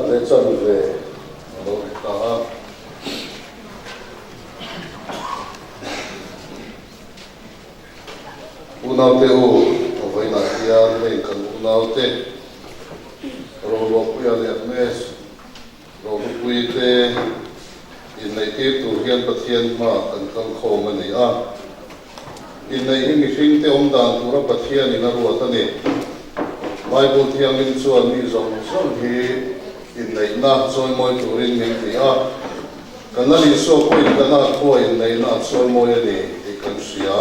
leh chanve a lo ri ta a. Unaute u, a vawiinah hian heng kan unaute Roluahpuia leh Agnes Rohlupuite inneihtir tur hian Pathian hmaah kan kal khawm a ni a. Inneih hi mihringte awm dan tura Pathianin a ruat a ni. Bible Thianghlim chuan mi zawng zawng hi inneihna chawimawi turin min ti a. Kan Lal Isua pawhin kan ah khua inneihna a chawimawi a ni tih kan hria.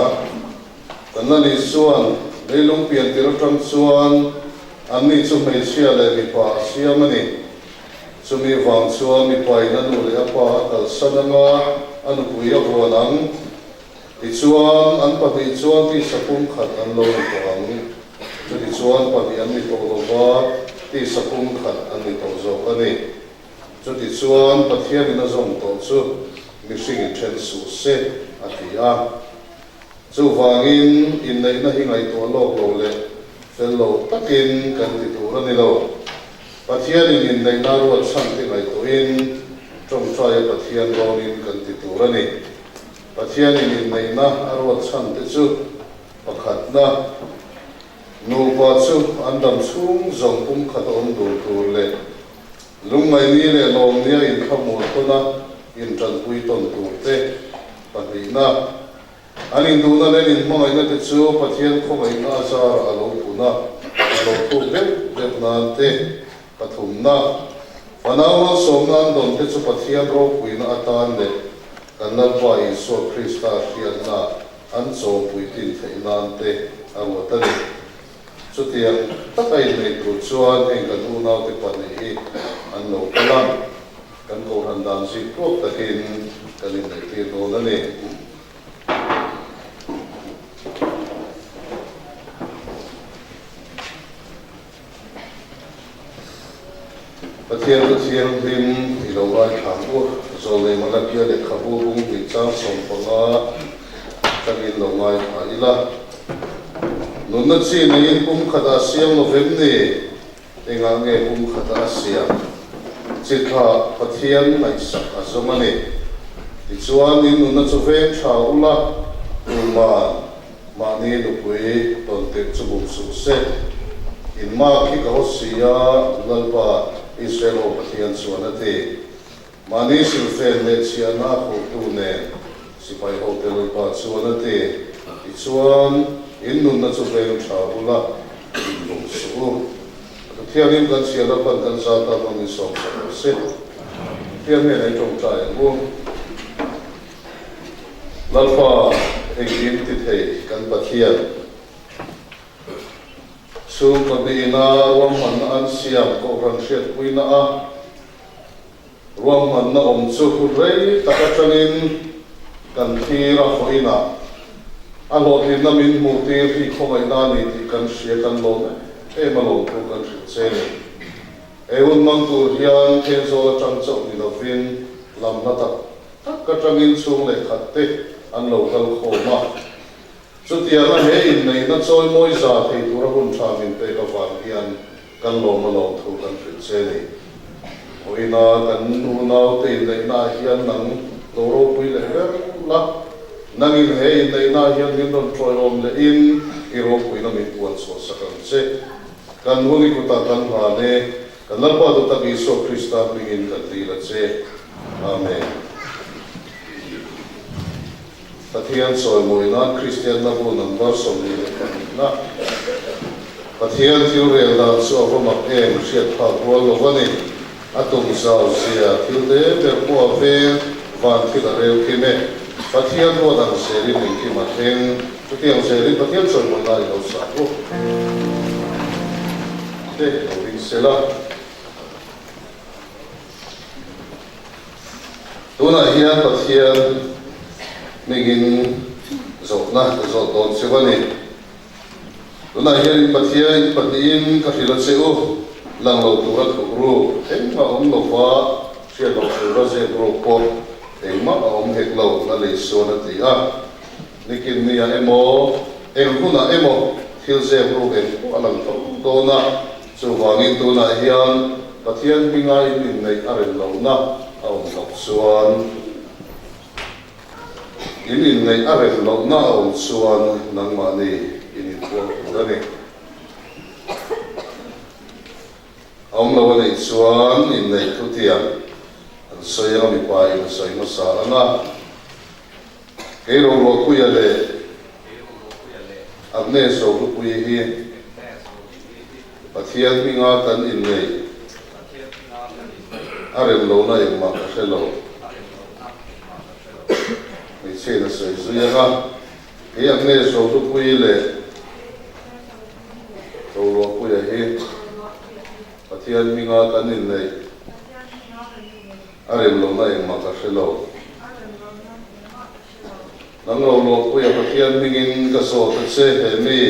Kan Lal Isua'n leilung pian tir atang chuan anni chu hmeichhia leh mipa a siam a ni. Chumi vang chuan mipain a nu leh a pa a kalsan anga a nupui a vuan ang. Tichuan, an pahnih chuan tisa pumkhat an lo ni tawh ang. Chutichuan, pahnih an ni tawh lo va, tisa pumkhat an ni tawh zawk a ni. Chutichuan, Pathianin a zawm tawh chu mihringin then suh se, a ti a. Chuvangin, inneihna hi ngaihtuah lawk lo leh fel lo takin kan ti tur a ni lo. Pathianin inneihna ruat chhan te ngaihtuahin, tawngtaia Pathian rawnin kan ti tur a ni. Pathianin inneihna a ruat chhan te chu pakhatna, nupa chu an dam chhung zawng pumkhat a awm dun tur leh lungngaihni leh lawmnia inthlamuan tawna intanpui tawn tur te, pahnihna, an induhna leh inhmangaihna te chu Pathian khawngaihna a zarah a lo pun a, a lo thuk deuh deuh nan te, pathumna, fanau malsawmna an dawn te chu Pathian ropuina atan leh Kan Lalpa Isua Krista hriatna an chawmpui tin theih nan te a ruat a ni. Chutiang taka inneih tur chuan heng kan unaute pahnih hi an lo kal a, kan kohhran dan zik tluak takin kan inneih tir dawn a ni. Pathian chu thianghlim i lo ngaithla ang u. Zawlnei Malakia lehkhabu bung hnih chang 15 tangin lo ngaithla ila. Nunna chi neiin pum khatah a siam lo vem ni? Engah nge pum khatah a siam? Chi thlah Pathian ngaihsak a zawng a ni. Tichuan, in nunna chu veng tha ula, tuman Mahni nupui tawn tirh chu bum suh se. In mak hi ka haw si a, Lalpa, Israel ho Pathian chuan a ti. Mahni silfen leh chhiahna a khuhtu nen sipai hote Lalpa chuan a ti. Tichuan, in nunna chu veng tha ula, in bum suh u. Pathianin kan chhiah Lalpan kan zat a rawn insawmsak rawh se. Pathian hnenah i tawngtai ang u. Lalpa engkim ti thei kan Pathian chhungkaw hnihna ruahmanna an siam kohhran hriatpuina a ruahmanna awm chu hun rei tak atangin kan thlir a vawiinah a hlawhtlinna min hmuh tir hi khawngaihna a ni tih kan hria kan lawm em a lawmthu kan hrilh che ni. He hun hmang tur hian Thenzawl atang chauh ni lovin lam hla tak tak atangin chhung leh khat te an lo kal khawm a. Chutianga he inneihna chawimawi za thei tura hun tha min pek avang hian kan lawm a lawm thu kan hrilh che ni. Vawiina kan unaute inneihnaah hian nang lo ropui leh ber la, nangin he inneihnaah hian min rawn tawiawm lehin i ropuina min puan chhuah sak ang che. Kan hun i kutah kan hlan e, kan Lalpa duhtak Isua Krista hmingin kan dil a che. Amen. Pathian chawimawi nan Kristianna bu number 22 na Pathian thil rel dan chu a va mak em hriat phak rual lo a ni. A tum zau zia thil te ber pawh a veng van thil a rel kim e. Pathian ruat ang zelin engkim a thleng. Chutiang zelin Pathian chawimawi nan i lo sak u. Te lo ding sela. Tunah hian Pathian hmingin zawhna ka zawt dawn cheu a ni. Tunah hian in Pathian in pahnihin ka hrilh a che u, lang lo tura thuh ruk engmah a awm lo va, hriat loh tura zep ruk pawh engmah a awm hek lo, na lei sawn a ti a. Nikin nia emaw, eng hunah emaw thil zep ruk eng pawh a lang tho dawn a, chuvangin tunah hian. Pathian hminga in inneih a rem lohna a awm loh chuan, in inneih a rem lohna a awm chuan nangmahni in inpuang tur a ni. A awm lo a nih chuan inneih thutiang an sawi anga mipa in a sawi hmasa ang a, kei Roluahpuia leh Agnes Rohlupuii hi Pathian hminga kan inneih a rem lohna engmah ka hre lo. Hmeichhia in a sawi zui ang a, kei Agnes Rohlupuii leh Roluahpuia hi Pathian hminga kan inneih a rem lohna engmah ka hre lo. Nang Roluahpuia Pathian hmingin ka zawt a che, he mi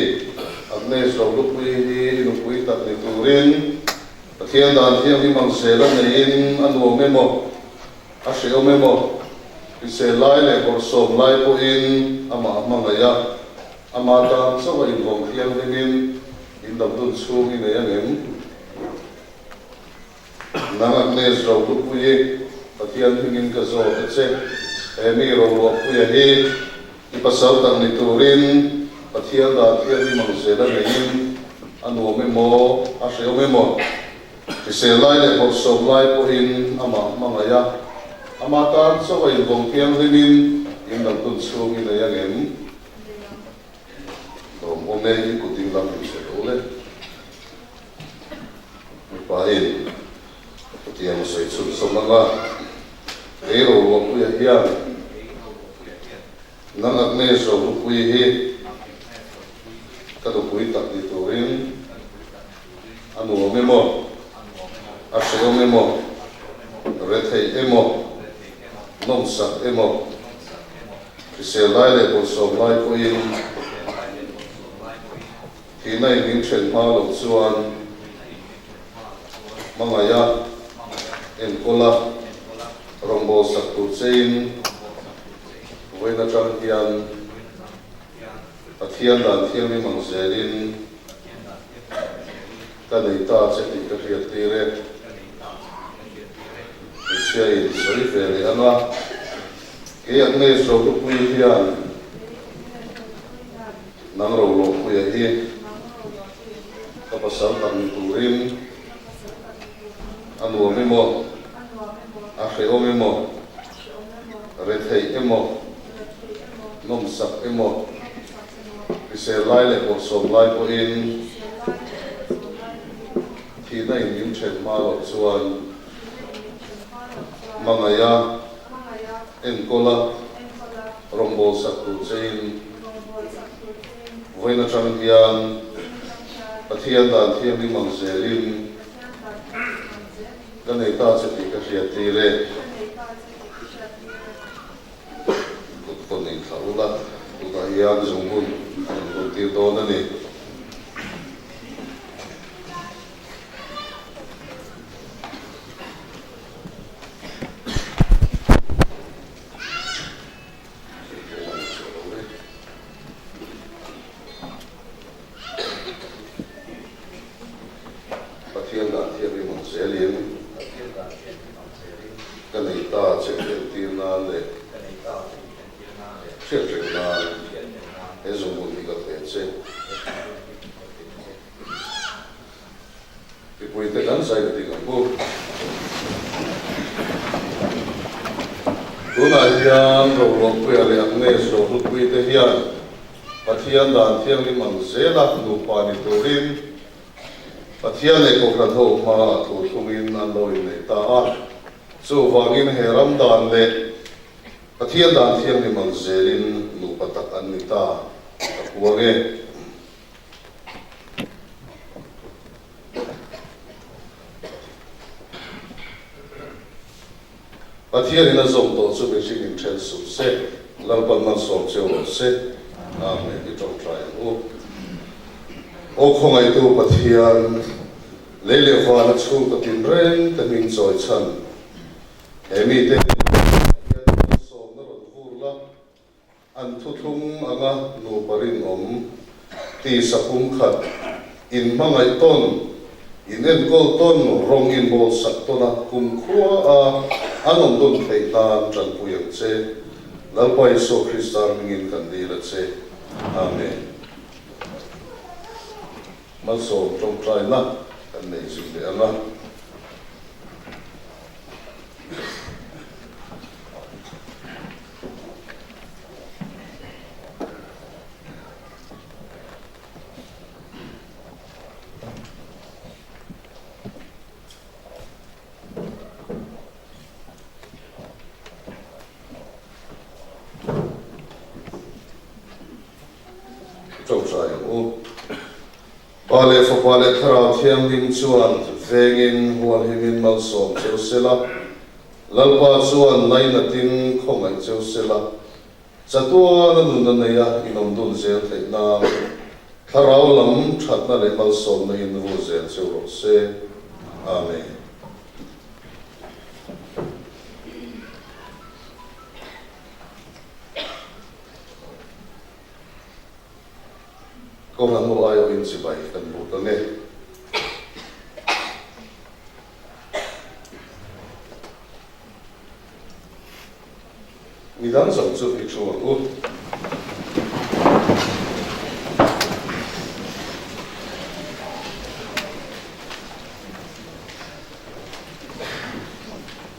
Agnes Rolupuii hi i nupui tak ni turin Pathian dan thianghlim ang zel a neiin a nuam emaw, a hrehawm emaw, hrisel lai leh bawrhsawm lai pawhin amah a hmangaih a. Ama tan chauh a invawng thianghlimin in dam dun chhung i nei angem? Nang Agnes Rohlupuii, Pathian hmingin ka zawt a che. He mi Roluahpuia hi i pasal tak ni turin Pathian dan thianghlim ang zel a neiin a nuam emaw, a hrehawm emaw, hrisel lai leh bawrhsawm lai pawhin amah hmangaih a, ama tan chauh a invawng thianghlimin in dam dun chhung i nei angem? Lawm awm e, i kut ding lam in hre lo le. Mipa in hetiang a sawi chhun sawm ang a, kei Roluahpuia hian nang Agnes Rohlupuii hi ka nupui tak ni turin a nuam emaw, a hrehawm emaw, retheih emaw, nawmsak emaw, Hrisel lai leh bawlhsawm lai pawhin thihna in min then hma loh chuan hmangaih a, enkawl a, rawngbâwl sak tur chein vawiin atang hian Pathian dan thianghlim ang zelin ka nei ta che tih ka hriat tir e. Hmeichhia in sawi ve leh ang a. Kei Agnes Rohlupuii hian nang Rohlupuia hi ka pasal tak ni turin a nuam emaw, a hrehawm emaw, retheih emaw, nawmsak emaw, hrisel lai leh bawrhsawm lai pawhin thihna in min then hma loh chuan hmangaih a, Enkawl a, rawngbâwl sak tur chein vawiin aṭang hian Pathian dan thianghlim ang zelin ka nei ta che tih ka hriat tir e. Kut pawn inthlah ula, tunah hian zungbun an inbun tir dawn a ni. Pathian dan thianghlim ang zelin ka nei ta che entir nan leh hriat reng nan he zungbun hi ka pe che. Mipuite kan zai na ding ang u. Tunah hian Roluahpuia leh Agnes Rohlupuite hian Pathian dan thianghlim ang zela nupa ni turin Pathian leh Kohhran ho hmaah thu thlungin an lo inneih ta a. Chuvangin he ram dan leh Pathian dan thianghlim ang zelin nupa tak an ni ta ka puang e. Pathianin a zawm tawh chu mihring in then suh se, Lalpan malsawm cheu rawh se. Amen. I tawngtai ang u. Aw khawngaihtu Pathian, lei leh vana chhungkaw tinreng te hming chawi chhan, he mite hian malsawmna rawn vur la, An thuthlung anga nupa rinawm, tisa pumkhat, inhmangaih tawn. In enkawl tawn rawng in bawl sak tawn a, kumkhua a an awm tawn theih nan tanpui ang che. Lalpa Isua Krista hmingin kan dil a che. Amen. Malsawm tawngtaina kan nei zui leh ang a. Tawngtai ang u. Pa leh Fapa leh Thlarau Thianghlim chuan vengin hualhimin malsawm cheu sela, Lalpa chuan lainatin khawngaih cheu sela, Chatuana nun a nei a, inawm dun zel theih nan Thlarau lam thatna leh malsawmna in vur zel cheu rawh se. Amen. Kohhran ho aiawhin chibai kan buk ang e. Midang zawng chu i thu ang u.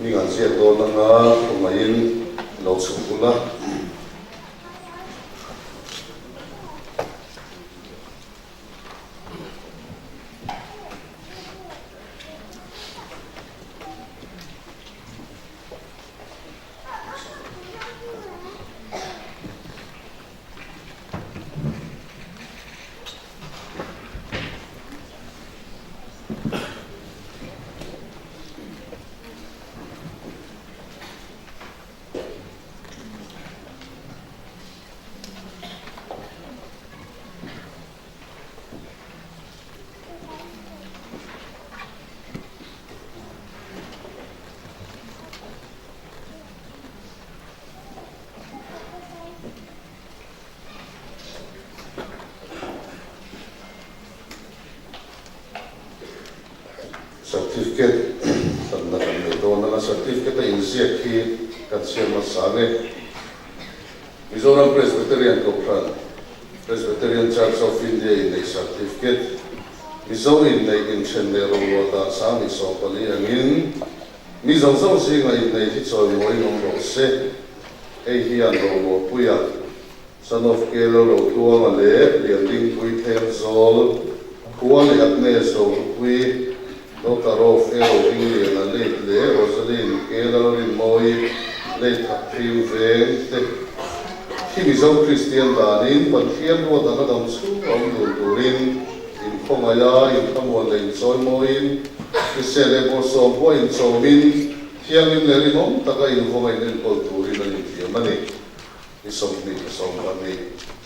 Mi ngan ziak dawn anga khawngaihin lo chhuk ula. Certificate hlanna kan nei dawn anga certificate a inziak hi kan chhiar hmasa ang e. Mizoram Presbyterian Kohhran, Presbyterian Church of India inneih certificate, Mizo inneih inthen leh roluah dan 1024 angin mi zawng zawng zingah inneih hi chawimawiin awm rawh se. Hei hian Roluahpuia, Son of Kelo Rotluanga leh Liandingpui Thenzawl khua leh Agnes Rohlupui, Daughter of A Rohmingliana late leh Rosaline K Lalrinmawii late Thakthing Veng te khi Mizo Kristian danin Pathian ruat anga dam chhung a awm dun turin inkhawngaih a, inthlamuan leh inchawimawiin, hrisel leh bawrhsawm pawh inchawmin, thianghlim leh rinawm taka invawng a inenkawl turin an inthiam a ni. Ni 27,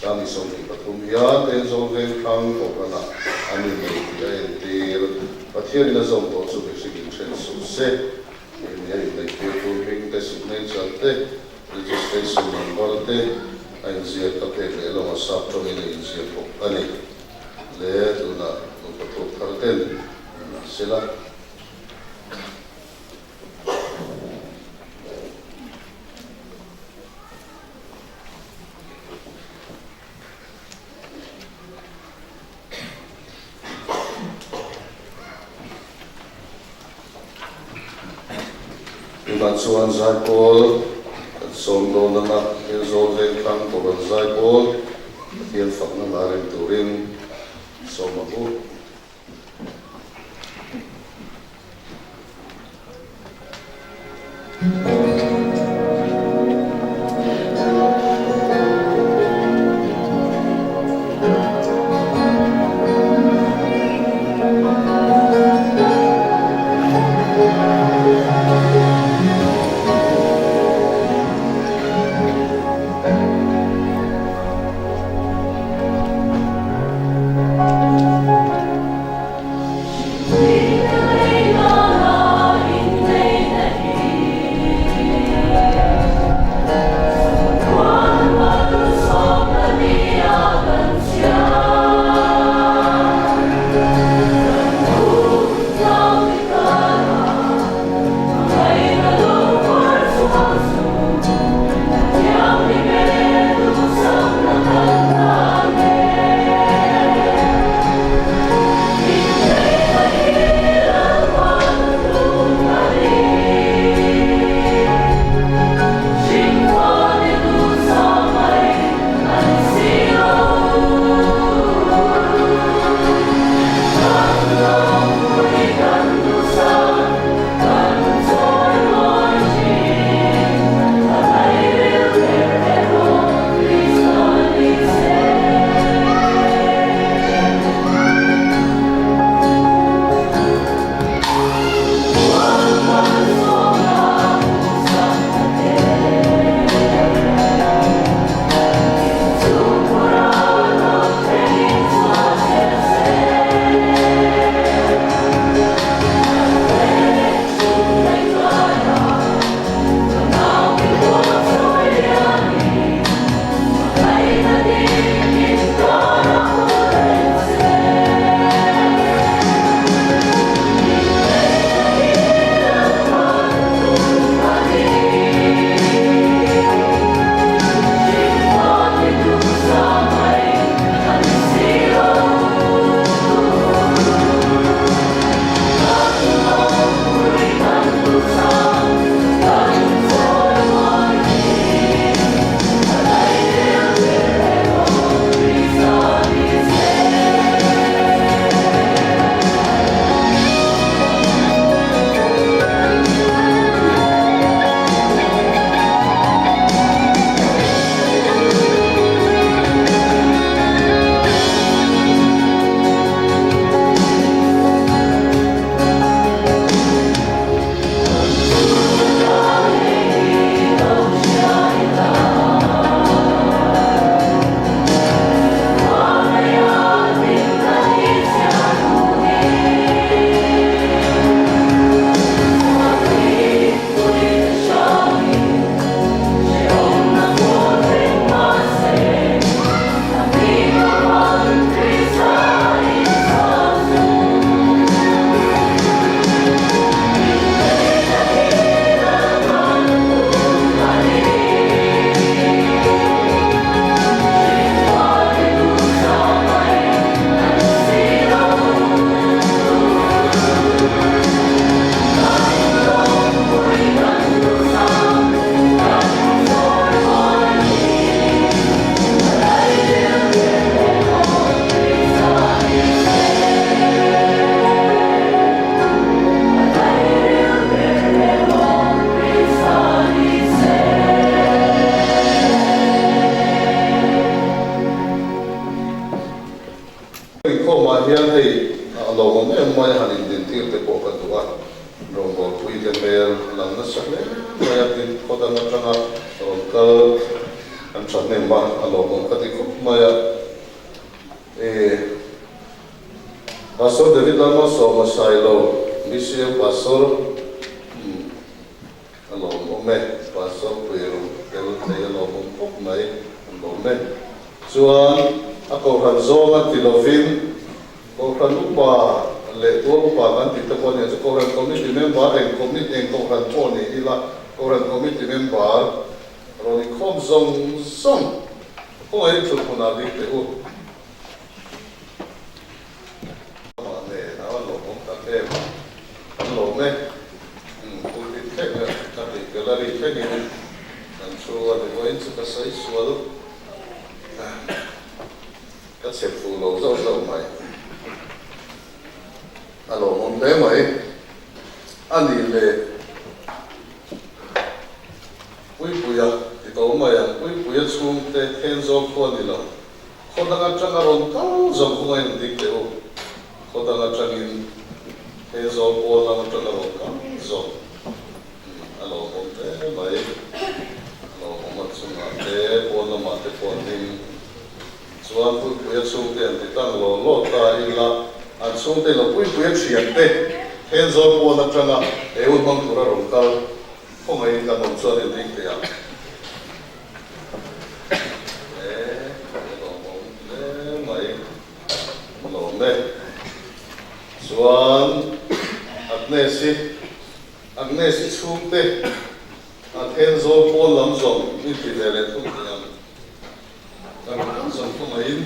23 hian Thenzawl Vengthlang Kohhranah an innei tih a entir. Pathianin a zawm tawh chu mihring inthen suh se. Keini a inneihtir tur hming te, signature te, registration number te a inziak ka pek leh lawng a sap tawngin a inziak bawk a ni. Le tunah nupa thuk thar ten an la sela. Tunah chuan Zaipawl kan sawm dawn anga Aizawl Vengthlang Kohhran Zaipawl Pathian fakna hla reng turin sawm ang u. lawmawm em mai a han indintir te pawh ka duh a, rawngbawlpui te hmel a lang nasa hle mai a, tin khaw dang atanga rawn kal an thahnem a, a lawmawm ka ti khawp mai a. E. Pastor David Lalmalsawma Sailo, BCM Pastor, Umm a lawmawm e, Pastor pui rawn tel thei a lawmawm khawp mai, a lawm e. Chuan a kohhran zawng a ti lovin kohhran upa leh tual upa kan tih te pawh nia chu kohhran committee member eng committee eng kohhran pawh ni ila kohhran committee member rawn inkhawm zawng zawng khawngaih thut hmunah ding teh u. Amah nen a lawmawm tak em a, kan lawm e. Umm pulpit thleng a ka tih gallery thlengin kan thu a ni vawiin chu ka sawi sual ka chep fuh lo zauh zauh mai. A lawmawm hle mai. A nih leh Puipuia ti tawh mai ang, Puipuia chhungte Thenzawl khua ni lo. Khaw dang atang a rawn kal zawng kawng a indik teh u. Khaw dang atangin he zawl pawl lam atang a rawn kal zawng a lawmawm hle mai. A lawmawm a chungah te pawn lamah te pawh an ding. Chuan Puipuia chhungte an ti tlang law law ta ila an chhungte lo Puipuia thiante he zawl pawn atanga he hun hmang tur a rawn kal khawngaihin kan awm chuan indik teh ang. Hle a lawmawm hle mai a lawm e. Chuan Agnes hi Agnes hi chhungte a then zawl pawn lam zawng min ti ve leh thung thei ang. Ka rawn kal zawng khaw maiin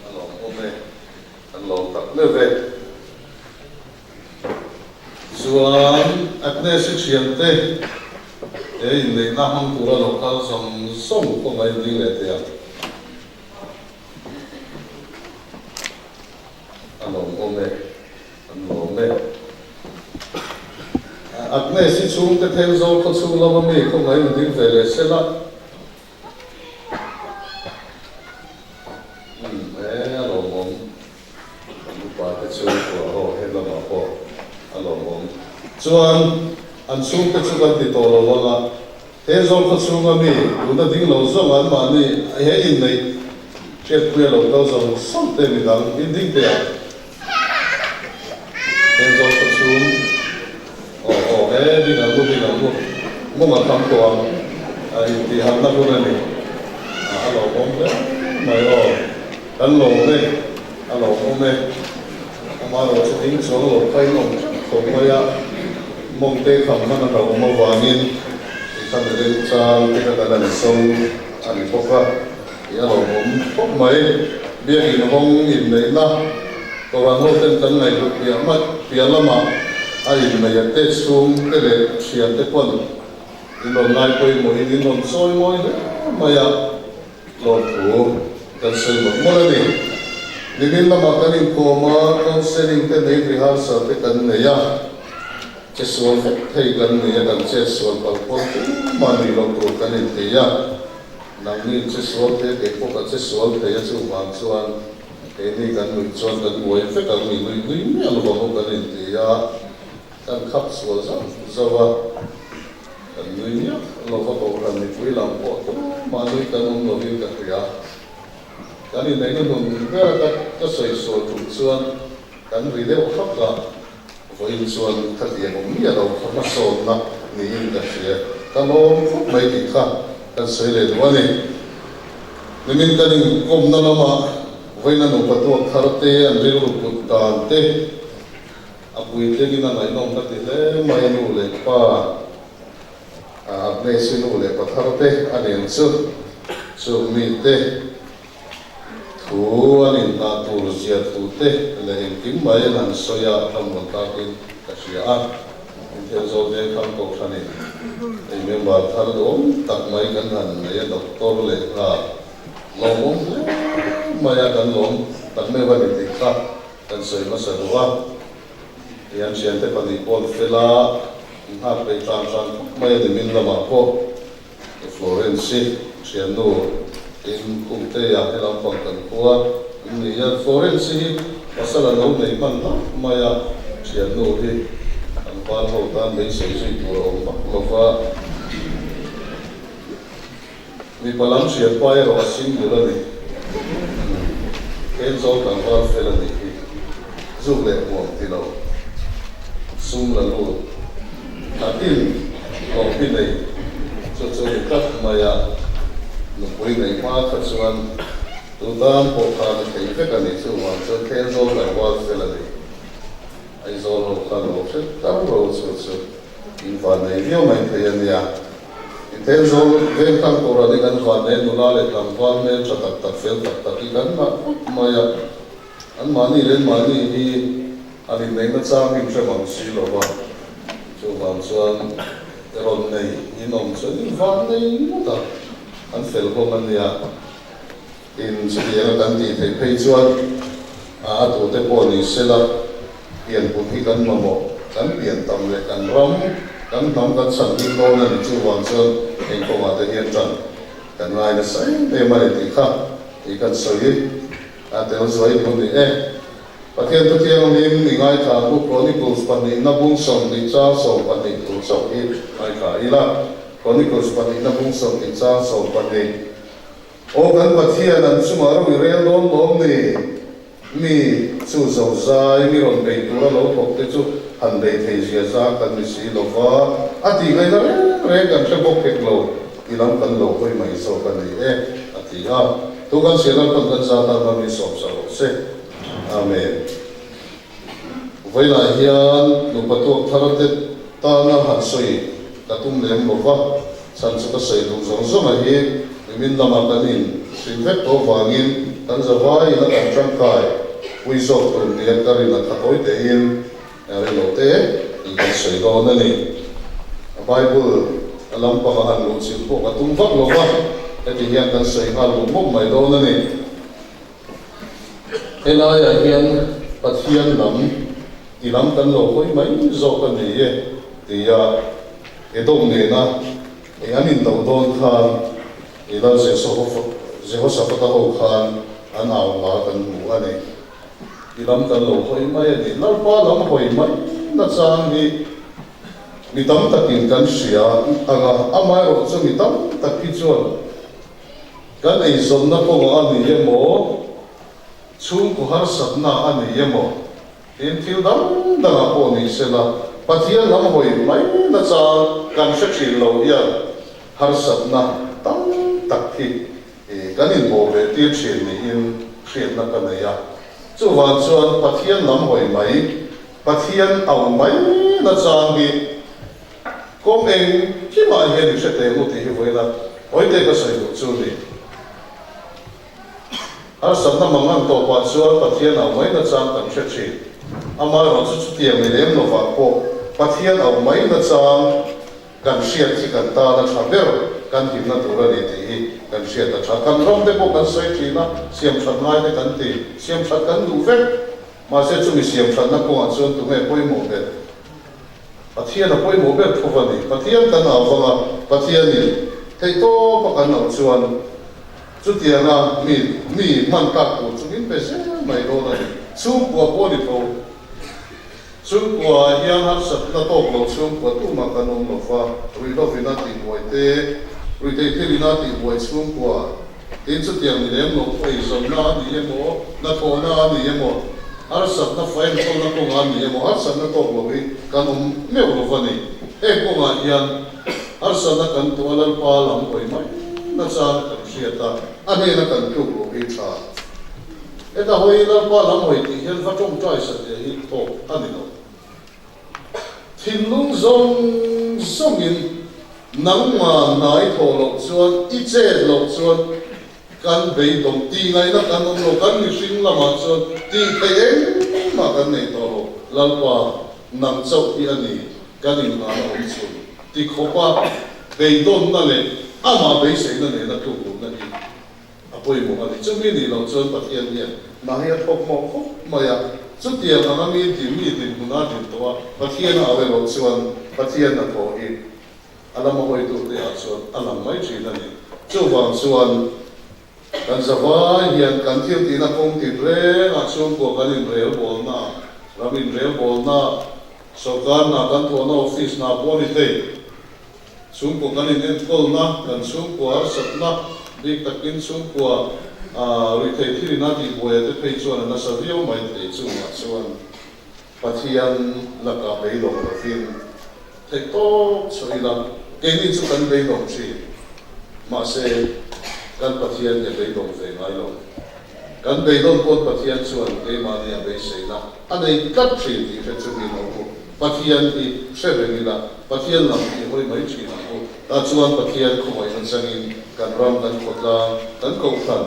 a lawmawm e, kan lawm tak meuh e. Chuan Agnes i thiante he inneihna hmang tura lo kal zawng zawng pawh mai ding leh thei ang. A lawmawm e, an lawm e. Agnes i chhungte Thenzawl khawchhung lama mi khaw mai in ding ve leh sela. Umm e, a lawmawm. Kan upa te chu kua ho he lamah pawh a lawmawm. Chuan an chhungte chu kan ti tawh lo ang a, he zawl khaw chhunga mi tuna ding lo zawng an mahni he inneih hriatpuia lo kal zawng zawng te midang in ding teh ang. He zawl khaw chhung aw aw he ding ang u ding ang u mawng a kham tawh ang a intihharhna hun a ni a lawmawm hle mai aw. Kan lawm e, a lawmawm e. Amaherawh chu ding chuang lo kha in awm teuh khawp mai a, mawngte kham hman a hlauhawm avangin i kha mi remchang te kha kan han sawm a ni bawk a, i a lawmawm khawp mai. Biakin hawng inneihna Kohhran ho ten kan ngaihhlut piah mai piah lamah a inneih a te chhung te leh thian te pawn in rawn ngai pawimawhin in rawn chawi mawi hle mai a. Lawmthu kan sawi mawlh mawlh a ni. Nimin lamah kan inkawm a, counselling te nei rehearsal te kan nei a, che sual vek thei kan nei a, kan chet sual palh pawn tumah nih loh tur kan inti a, nangni che sual thei a, kei pawh ka che sual thei a, chuvang chuan keini kan nuih chuan kan buai vek ang, mi nui nui miah lovang u kan inti a, kan khap sual zauh zauh a. Kan nui miah lo va Kohhran mipui lam pawh tumah nui kan awm lovin ka hria. Kan inneihna nun ber ka ka sawi sual tum chuan kan ri deuh hak a, vawiin chuan khatiang awm miah lo kha hmasawnna niin ka hria. Ka lawm khawp mai tih kha kan sawi leh duh a ni. Nimin kan inkawmna lamah vawiina nupa tuak thar te an rilru put dan te, A puitlingin a ngaihnawm ka ti hle mai nu leh pa Agnes-i nu leh pa thar te a nen chu chung mite thu an inhlah tur zia thu te leh engkim mai an han sawi a thlamuan takin ka hria a. Inthianzawl veng khang kohhranin hei member thar duhawm tak mai kan han nei a doctor leh nghal lawmawm hle mai a kan lawm tak meuh a ni tih kha Kan sawi hmasa duh a, i an thiante pahnih pawn fela in nghak peih tlang tlang khawp mai a ni min lamah pawh i Florence-i thiannu in Khumteia he lampang kan khua. An ni a, Florence-i hi pasal a lo nei hman hlauh mai a, thiannu hi tlangval ho tan beisei zui tur a awm vak lo va. Mipa lam thianpa erawh a single a ni. Thenzawl tlangval fel a nih hi. Zuk leh hmuam ti lo. Sum la lut. Thlatin hlawh hi nei chu chu ni tlat mai a, nupui nei hma kha chuan tu tan pawh khan a thei vek a ni. Chuvang chuan Thenzawl tlangval fel a ni. Aizawl ho khan lo hre tar ro chu chu invan nei viau mai thei a nia. I Thenzawl veng tlang tur ani kan van nei nula leh tlangval hmel tha tak tak fel tak tak hi kan ngah khawp mai a. An mahni leh an mahni hi an inneihna chang in hre mang si lo va, chuvang chuan rawn nei in awm chuan in van nei ngawt a, an fel hlawm a nia. Tin, chutianga kan tih theih phei chuan a tute pawh ni sela, pianpun hi kan mamawh, kan pian tam leh kan ram, kan hnam kan chhan hlim dawn a ni. Chuvang chuan eng kawngah te hian ṭan kan ngai nasa em em a ni tih kha tih kan sawi a tel zuai duh ni e. Pathian thu thianghlim i ngaithla ang u, Chronicles pahnihna bung 20 chang 12 tur chauh hi ngaithla ila, Chronicles pahnihna bung 20 chang 12. Aw kan Pathian, an chungah ro i rel dawn lawm ni? Mi chu zo zai, mi rawn bei tura lo thawk te chu han bei thei zia zang kan ni si lo va, a tih ngaihna reng reng kan hre bawk hek lo, i lam kan lo hawi mai zawk a ni e, a ti a. Thu kan hria Lalpan kan zat a, Mami sawm sa rawh se. Amen. Vawilah hian nupa tuak thar te tana han sawi ka tum lem lo va, chhan chu ka sawi duh zawng zawng a hi nimin lamah kan in hrilh vek tawh vangin kan zavaiin a kan tangkai pui zawk tur nia ka rin a kha tawi tein rilo te tih kan sawi dawn a ni. Bible a lampanga han luh chilh pawh ka tum vak lo va, heti hian kan sawi nghal mawp mawp mai dawn a ni. Helaiah hian Pathian lam i lam kan lo hawi mai zawk a ni e tia Edom nena i an indo dawn khan i Lal Jehoshaphat-a ho khan an au hla kan hmu a ni. I lam kan lo hawi mai a ni. Lalpa lam hawi mai nachang hi mi tam takin kan hria ang a, amaherawh chu mi tam tak hi chuan Kan eizawnna kawngah a ni emaw, chhungkaw harsatna a ni emaw, tin thil dang dangah pawh ni sela, Pathian lam hawi mai nachang kan hre thin lo hian harsatna tam tak hi kan inbawh ve tir thin niin hriatna ka nei a. Chuvang chuan Pathian lam hawi mai, Pathian auh mai nachang hi Kawng eng kimah hian i hre teh u tih hi vawiina Hawite ka sawi duh chu ni. Harsatna mangan tawpah chuan Pathian auh mai nachang kan hre thin. Amaherawh chu chutiang ni lem lovah pawh Pathian auh mai nachang kan hriat hi kan tana tha ber kan himna tur a ni tih hi kan hriat a tha. Kan ram te pawh kan sawi thin a, siam that ngai te kan ti, siam that kan duh vek. Mahse chumi siam thatna kawngah chuan tunge pawimawh ber? Pathian a pawimawh ber thu va ni. Pathian kan au vang a, Pathianin theihtawpa kan auh chuan chutianga mi mi hman tlak tur chu min pe zel mai dawn a ni. Chhungkua pawh a ni tho. Chhungkua ah hian harsatna tawk lo chhungkua tumah kan awm lo va, ruihhlovin a tihbuai te, ruihtheihthilin a tihbuai chhungkua Tin, chutiang ni lem lo pawh eizawnna a ni emaw, hnathawhna a ni emaw, harsatna fa enkawlna kawngah a ni emaw, harsatna tawk lo hi kan awm meuh lo va ni. Heng kawngah hian harsatna kan tuah Lalpa lam hawi mai nachang kan hriat a, a hnena kan tluk loh hi tha. Heta hawi Lalpa lam hawi tih hian va tawngtai satliah hi thawk a ni lo. Thinlung zawng zawngin nangmah hnai thawh loh chuan, i chet loh chuan kan beidawng tih ngaihna kan awm lo, kan mihring lamah chuan tih theih engmah kan nei tawh lo, Lalpa nang chauh hi a ni kan inngahna awm chhun ti khawpa beidawnna leh amah beiseina nena tlukluhna hi A pawimawh a ni. Chumi nih loh chuan Pathian hian hna hi a thawk mawh khawp mai a. Chutiang anga mi din mi dinhmun a din tawh a, Pathian a au erawh chuan Pathian hnathawh hi a lama hawi duh te ah chuan a lang mai thin a ni. Chuvang chuan Kan zavai hian kan thil tihna kawng tinrengah chhungkua kan inrelbawlna, ram inrelbawlna, sawrkar hna kan thawhna office hna pawh a ni thei. Chhungkua kan inenkawlna, kan chhungkua harsatna, bik takin chhungkua ruihtheih thil ina tihbuaia te phei chuan a nasa viau mai thei. Chungah chuan Pathian lakah beidawng lovin theih tawp chhuah ila, keini chu kan beidawng thin. Mahse, kan Pathian hi a beidawng ve ngai lo. Kan beidawn pawn Pathian chuan keimahni a beiseina a nei tlat thin tih hre chungin a u. Pathian hi hre reng ila, Pathian lam hi hawi mai thin ang u. Tah chuan Pathian khawngaihna changin kan ram, kan khawtlang, kan kohhran,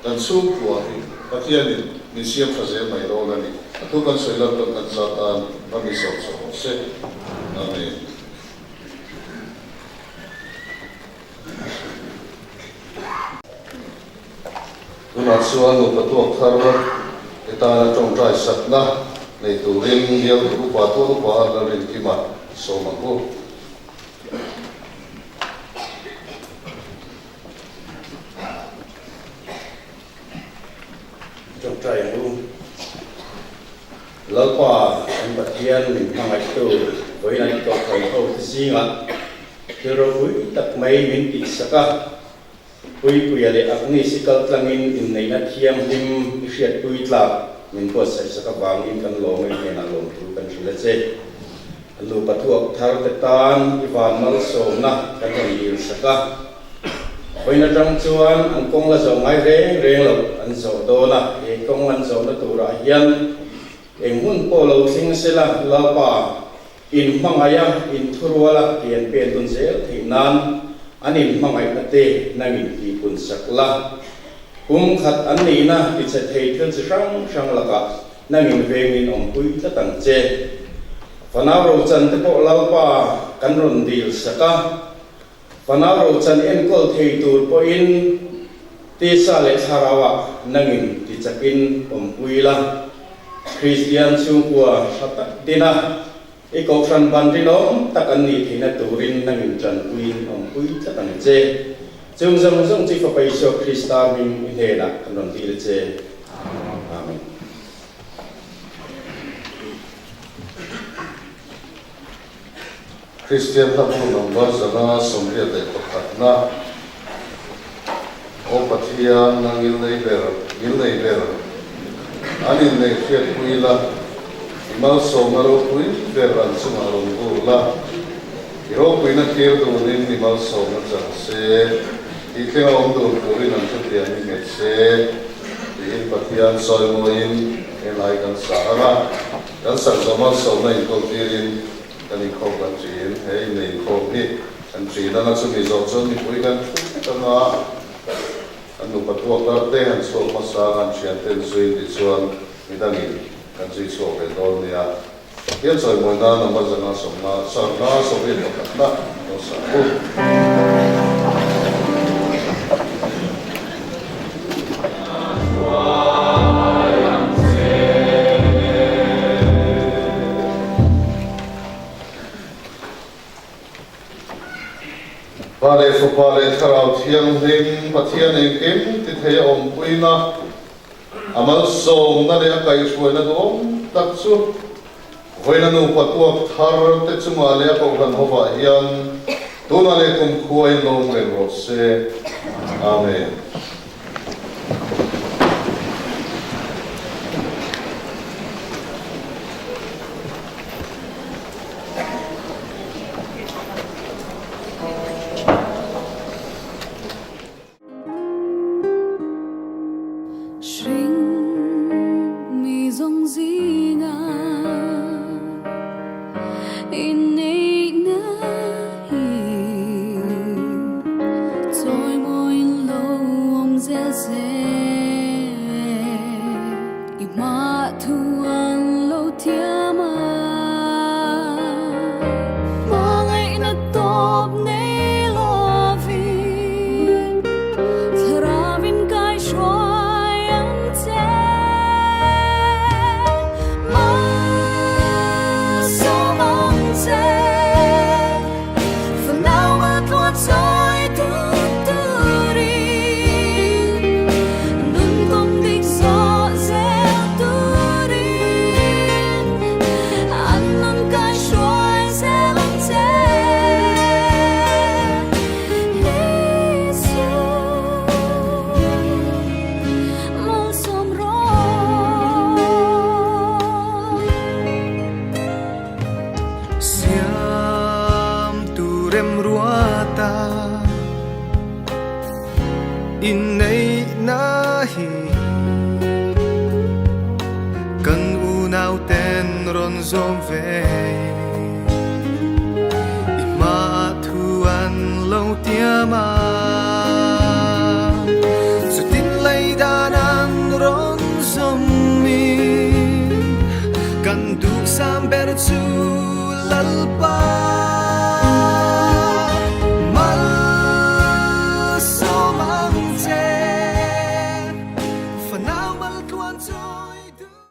Kan chhungkua hi Pathianin min siam tha zel mai dawn a ni. A thu kan sawi lam pawn kan za tan ram in sawm chho rawh se. Amen. Tunah chuan nupa tuak thar te tana tawngtai sakna nei turin bialtu upa tual upa a Lalrinkima sawm ang u. Tawngtai ang u. Lalpa kan Pathian min hmangaihtu vawiin an tawhthawm ho te zingah thil ropui tak mai min tihsak a, Puipuia leh Agnes i kal tlangin inneihna thianghlim i hriatpui tlak min buatsaihsak avangin kan lawm a, i hnenah lawmthu kan hrilh a che. Nupa thuak thar te tan i van malsawmna kan rawn dilsak a, vawiin atang chuan an kawng la zawh ngai reng reng loh an zawh dawn a, he kawng an zawhna turah hian eng hun pawh lo thleng sela Lalpa in hmangaih a, in thurual a ke an pen dun zel theih nan an in hmangaihna te nangin tihpunsak la. Kum khat an nihna tichhe thei thil chi hrang hrang lakah Nangin vengin awmpui tlat ang che. Fanau rochan te pawh Lalpa kan rawn dil sak a, fanau rochan enkawl thei tur pawhin tisa leh thlarauah nangin ti chakin awmpui la. Kristian chhungkua tha tak din a, i kohhran ban rinawm tak an nih theihna turin nangin tanpuiin awmpui tlat ang che. Chung zawng zawng chu Fapa Isua Krista hming i hnenah kan rawn dil che. Amen. Kristian hlabu number 181 na Aw Pathian, na ngilnei ber, ngilnei ber, an innei hriatpui la, i malsawmna ropui ber an chungah rawn vur la, i ropuina thlir dunin i malsawmna chang se, tih thlenga awm dun turin an thutiam hi nghet se, tiin Pathian sawimawiin helai kan sa ang a, kan sak zawh malsawmna inkawltirin kan inkhawm kan ṭin. He innei inkhawm hi kan ṭin ang a, chumi zawh chuan mipui kan ṭhu vek ang a, kan nupa tuak te han chhuak hmasa ang, an ṭhianten zuin tichuan midangin kan zui chhuak ve dawn nia. Pathian chawimawi nan a mazanga sawmna sarna sawriat pakhatna lo sa u. Pa leh Fapa leh Thlarau Thianghlim Pathian engkim ti thei a awmpuina A malsawmna leh a kaihhruaina duhawm tak chu vawiina nupa tuak thar te chungah leh a kohhran hovah hian tunah leh kumkhua in lawm reng rawh se. Amen. Hring mi zawng zinga inneihna hi chawimawiin lo awm. Remruata Inneihna hi Kan unauten rawn zawm ve I hmaah thu an lo tiam a Chutin lei dan an rawn zawm in Kan duhsam ber chu Lalpa.